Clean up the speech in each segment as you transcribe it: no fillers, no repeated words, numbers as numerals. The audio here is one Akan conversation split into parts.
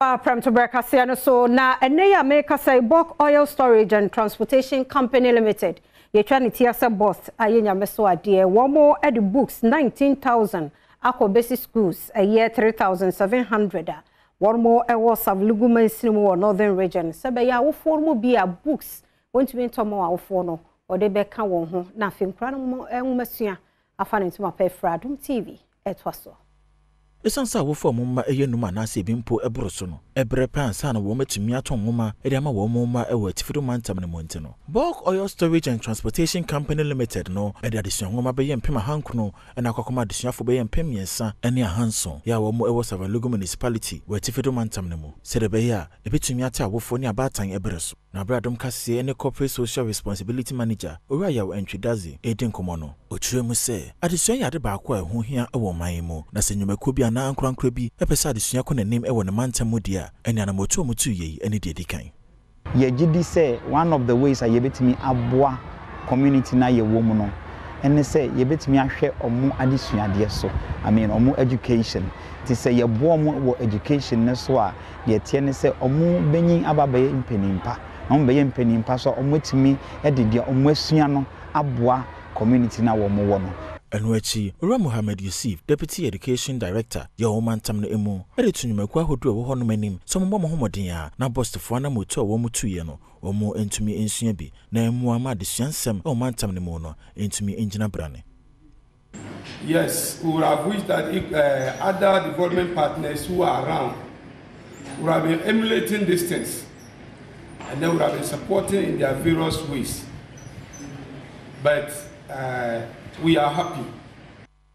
Prɛmtoberɛ kaseɛ no so na ɛnnɛ yi a merekasa yi, Bulk Oil Storage and Transportation Company Limited, yɛtwa ne ti asɛ BOST, ayɛ nyame so adeɛ. Wɔn de books 19,000 akɔ bɛsi schools ɛyɛ 3,700 a wɔn wɔ Savelugu mansini mu wɔ Northern Region sɛ ɛbɛyɛ awofoɔ no mu bi a books wɔntumi ntɔ ma wɔn awofoɔ no wɔde bɛka wɔn ho na afei nkwadaa no nwomasua afa ne ntoma pa afira. Adom TV ɛtoa so. Esiane sɛ awofo a wɔn mma yɛ num anaasɛ ebi mpo boro so no brɛ pɛ ansa na wɔatumi atɔn nwoma de ama wɔn mma wɔ Atifi Do Mantam no mu nti no, Bulk Oil Storage and Transportation Company Limited no de adesua nwoma bɛyɛ 9000 na akɔ akɔma adesuafo bɛyɛ 3700 yɛ a wɔn wɔ Savelugu Municipality wɔ Atifi Do Mantam no mu sɛdeɛ ɛbɛyɛ a ɛbɛtumi ate awofoɔ ne abaatan berɛ so. Na bere a Dom Kaseɛ ne Corporate Social Responsibility Manager, Owura Yaw Antwi Dadzie redi nkɔmmɔ no, ɔkyerɛɛ mu sɛ, adesua yɛ ade baako a ɛho hia wɔ ɔman yi mu, na sɛ nnwumakuo bi anaa ankorankoro bi pɛ sɛ adesua kɔ n'anim wɔ ne mantam mu deɛ a, ɛnneɛ anammɔtuo a wɔtuiɛ yi ne deɛ ɛdi kan. Yɛgye di sɛ one of the ways a yɛbɛtumi aboa community no a yɛwɔ mu no ne sɛ yɛbɛtumi ahwɛ wɔn adesuadeɛ so, I mean wɔn education. Nti sɛ yɛboa wɔn wɔ education no so a, Deɛ ɛteɛ ne sɛ wɔbɛnyin aba abɛyɛ mpanin pa, na wɔbɛyɛ mpanin pa nso a, wɔatumi de deɛ wɔasua no aboa community no a wɔwɔ no. Ɛno akyi, Owura Mohammed Yusuf, Deputy Education Director, yɛ wɔn mantam no mu de to nnwumakuo ahodoɔ a ɛwɔ hɔnom anim sɛ wɔmmɔ wɔn ho mmɔden a na Bostfoɔ anammɔtu a wɔtuiɛ no wɔn ntumi nsua bi na ɛmmoa ma adesua nsɛm wɔ mantam no mu no ntumi ngyina brane. Yes, we would have wished that if, other development partners who are around would have been emulating these things and then would have been supporting in their various ways. But we are happy.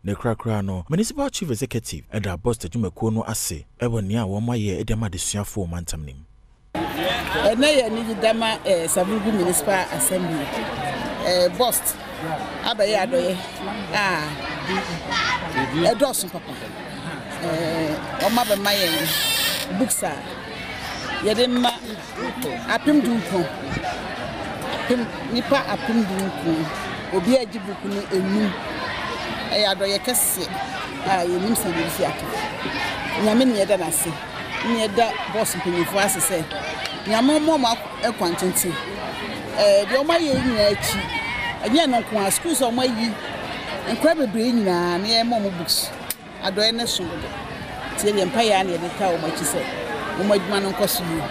Ne korakora no, Municipal Chief Executive da BOST adwumakuo no ase wɔ nea wɔayɛ de ama adesuafoɔ wɔ mantam no mu. Ɛnnɛ yɛ anigye da ma Savelugu Municipal Assembly. Bost abɛyɛ adɔyɛ a ɛdɔɔso papa. Wɔn abɛma yɛn books a yɛde ma 19,000 apem nipa 19,000. Obi a gye book no enum. Ɛyɛ adɔyɛ kɛseɛ a yɛnim sɛ yɛbɛsi ato. Nyame ne yɛda no ase. Ne yɛda bɔs mpanyinfoɔ ase sɛ Nyame ɔmma wɔn akwan tenten. Ɛɛ deɛ wɔn ayɛ yi nyinaa akyi, ɛnyɛ ɛno nko ara, schools a wɔn ayi nkwadaa bebree nyinaa na yɛma wɔn books. Adɔeɛ no so dodo. Nti yɛdeɛ mpaeɛ ara na yɛde taa wɔn akyi sɛ wɔn adwuma no nkɔ so yie.